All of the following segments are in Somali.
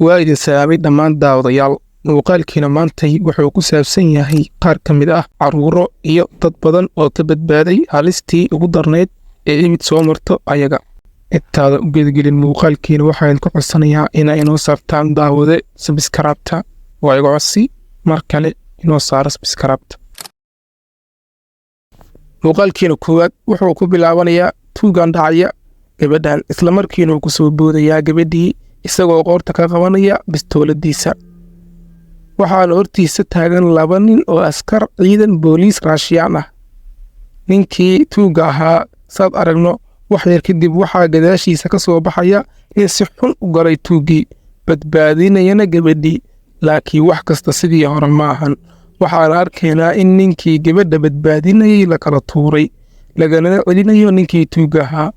Waa idin salaamay dhammaan daawadayaal. Muuqaalkiina maantay wuxuu ku saabsan yahay qaar ka mid ah carruuro iyo dad badan oo ka badbaaday halistii ugu darnayd ee imid soo marto ayaga. Intaada u geedgelin muuqaalkiina, waxaan ku codsanayaa inaa inoo saartaan, daawade, subscribe-ta. Waa iga codsi mar kale, inoo saaro subscribe-ta. Muuqaalkiina koowaad wuxuu ku bilaabanayaa tuugan dhacaya gabadhan, isla markiina uu ku soo boodayaa gabadhii isagoo qoorta ka qabanaya bistooladiisa. Waxaana hortiisa taagan laba nin oo askar ciidan booliis Raashiyaan ah. Ninkii tuugga ahaa, saad aragno, wax yar kadib waxaa gadaashiisa ka soo baxaya nin si xun u galay tuuggii, badbaadinayana gabadhii. Laakiin wax kasta sidii hore ma ahan. Waxaana arkaynaa in ninkii gabadha badbaadinayay la kala tuuray, lagana celinayo ninkii tuugga ahaa.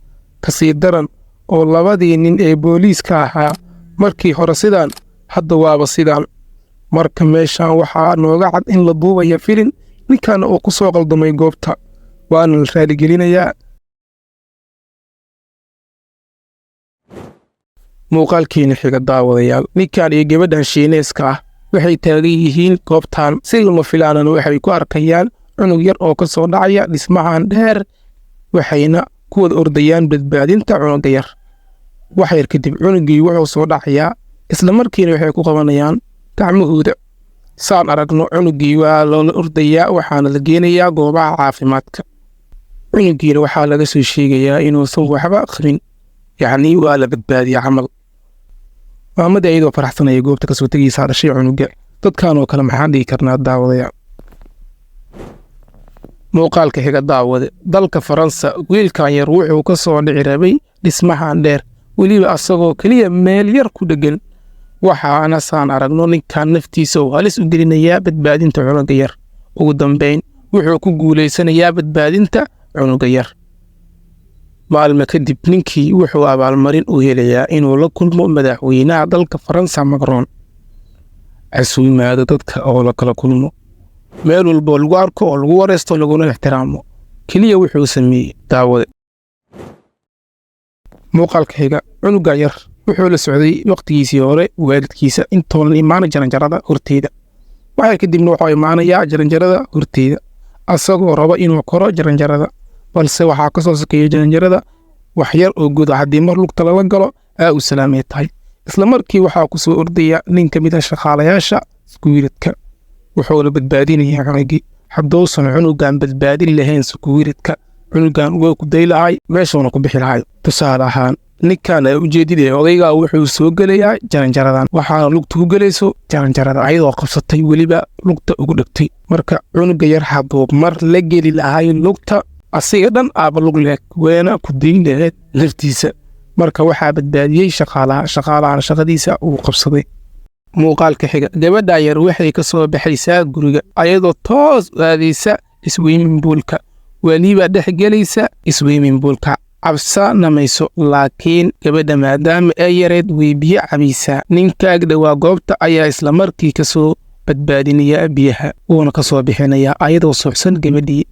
Kasii daran oo labadii nin ee booliiska ahaa markii hore sidaan, hadda waaba sidaan. Marka meeshan waxaa nooga cad in la duubaya filin, ninkaana uu ku soo qaldamay goobta, waana la raaligelinayaa. Muuqaalkiina xiga, daawadayaal, ninkan iyo gabadhan Shiineeska ah waxay taagan yihiin goobtan. Si lama filaanana waxay ku arkayaan cunug yar oo ka soo dhacaya dhismahan dheer, waxayna ku wada ordayaan badbaadinta cunuga yar. Wax yar kadib cunugii wuxuu soo dhacayaa, isla markiina waxay ku qabanayaan gacmahooda. Saan aragno, cunugii waa loola ordayaa, waxaana la geenayaa goobaha caafimaadka. Cunugiina waxaa laga soo sheegayaa inuusan waxba qabin, yacnii waa la badbaadiya camal. Maamadii ayadoo faraxsanaya goobta kasoo tegaysaa dhashay cunuga. Dadkan oo kale maxaan dhihi karnaa, daawadaya? Muuqaalka xiga, daawade, dalka Faransa, wiilkan yar wuxuu ka soo dhici rabay dhismahan dheer, weliba asagoo keliya meel yar ku dheggan. Waxaana saan aragno ninkan naftiisa uu halis u gelinayaa badbaadinta cunuga yar. Ugu dambeyn wuxuu ku guulaysanayaa badbaadinta cunuga yar. Maalmo kadib ninkii wuxuu abaalmarin u helayaa inuu la kulmo madaxweynaha dalka Faransa, Macron. Casuumaado dadka oo la kala kulmo, meel walboo lagu arko oo lagu wareysto, laguna ixtiraamo. Keliya wuxuu sameeyey, daawade. Muuqaalka xiga, cunuga yar wuxuu la socday waqtigiisii hore waalidkiisa intoonan imaana jaranjarada horteeda. Waxay kadibna wuxuu imaanayaa jaranjarada horteeda asagoo raba inuu koro jaranjarada, balse waxaa ka soo sokeeya jaranjarada wax yar oo guda. Haddii mar lugta lala galo, aa u salaamay tahay. Isla markii waxaa ku soo ordaya nin ka mid ah shaqaalayaasha security-ga, wuxuuna badbaadinayaa cunugii. Hadduusan cunugan badbaadin lahayn security-ga, cunugan waa ku day lahay, meeshuuna ku bixi lahay. Tusaale ahaan, ninkan ay ujeedidee odaygaa wuxuu soo gelayaa jaranjaradan, waxaana lugta ku gelayso jaranjarada ayadoo qabsatay, weliba lugta ugu dhegtay. Marka cunuga yar hadduu mar la geli lahay lugta, asiga dhan aaba lug leeg, weena ku dayn laheed laftiisa. Marka waxaa badbaadiyey shaqaalaha, shaqaalahana shaqadiisa uu qabsaday. Muuqaalka xiga, gabadha yar waxay ka soo baxaysaa guriga ayadoo toos u aadaysa swimming poolka, weliba dhex gelaysa swimming poolka, cabsanamayso. Laakiin gabadha maadaama ay yareed, way biyo cabaysaa. Ninka ag dhowaa goobta ayaa isla markii ka soo badbaadinaya biyaha, wuuna ka soo bixinayaa ayadoo suuxsan gabadhii.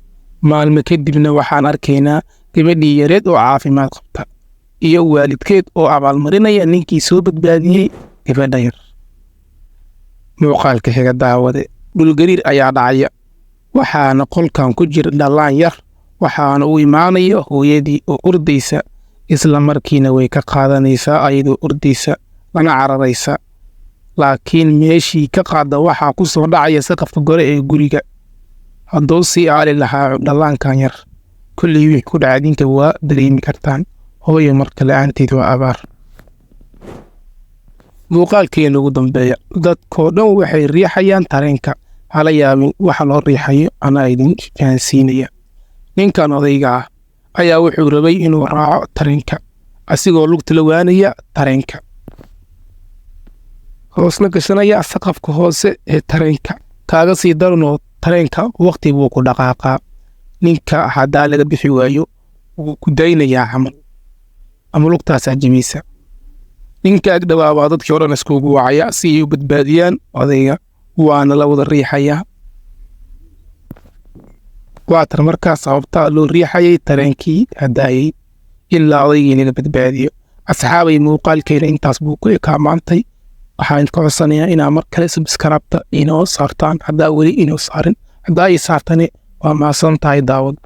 Maalmo kadibna waxaan arkaynaa gabadhii yareed oo caafimaad qabta iyo waalidkeed oo abaalmarinaya ninkii soo badbaadiyey gabadha yar. Muuqaalka xiga, daawade, dhulgariir ayaa dhacaya, waxaana qolkan ku jira dhallaan yar. Waxaana u imaanaya hooyadii oo ordaysa, isla markiina way ka qaadanaysaa ayadoo ordaysa lana cararaysa. Laakiin meeshii ka qaadda waxaa ku soo dhacaya saqafka gore ee guriga. Hadduu sii aali lahaa dhallaankan yar, kullii wixii ku dhaca idinka waa dareemi kartaan. Hooyo marka la-aanteed waa abaar. Muuqaalkeena ugu dambeeya, dadkoo dhan waxay riixayaan tareenka. Hala yaabin waxa loo riixayo, anaa idin fahansiinaya. Ninkan odayga ah ayaa wuxuu rabay inuu raaco tareenka, asigoo lugta la waanaya tareenka, hoosna gashanaya saqafka hoose ee tareenka. Kaaga sii daranoo tareenka waqti buu ku dhaqaaqaa. Ninka haddaa laga bixi waayo, wuu ku daynayaa camal ama lugtaasaa jebiysa. Ninka ag dhawaabaa dadkii o dhan iskugu wacaya si ay u badbaadiyaan odayga, waana la wada riixayaa. Waatan markaa sababta loo riixayay tareenkii hadaayey ilaa odaygii laga badbaadiyo. Asxaabay, muuqaalkeena intaas buu ku ekaa maantay. Waxaan idinka codsanayaa inaa mar kale subscribe-ta inoo saartaan haddaa weli inoo saarin. Haddaa ii saartani, waa mahadsan tahay, daawad.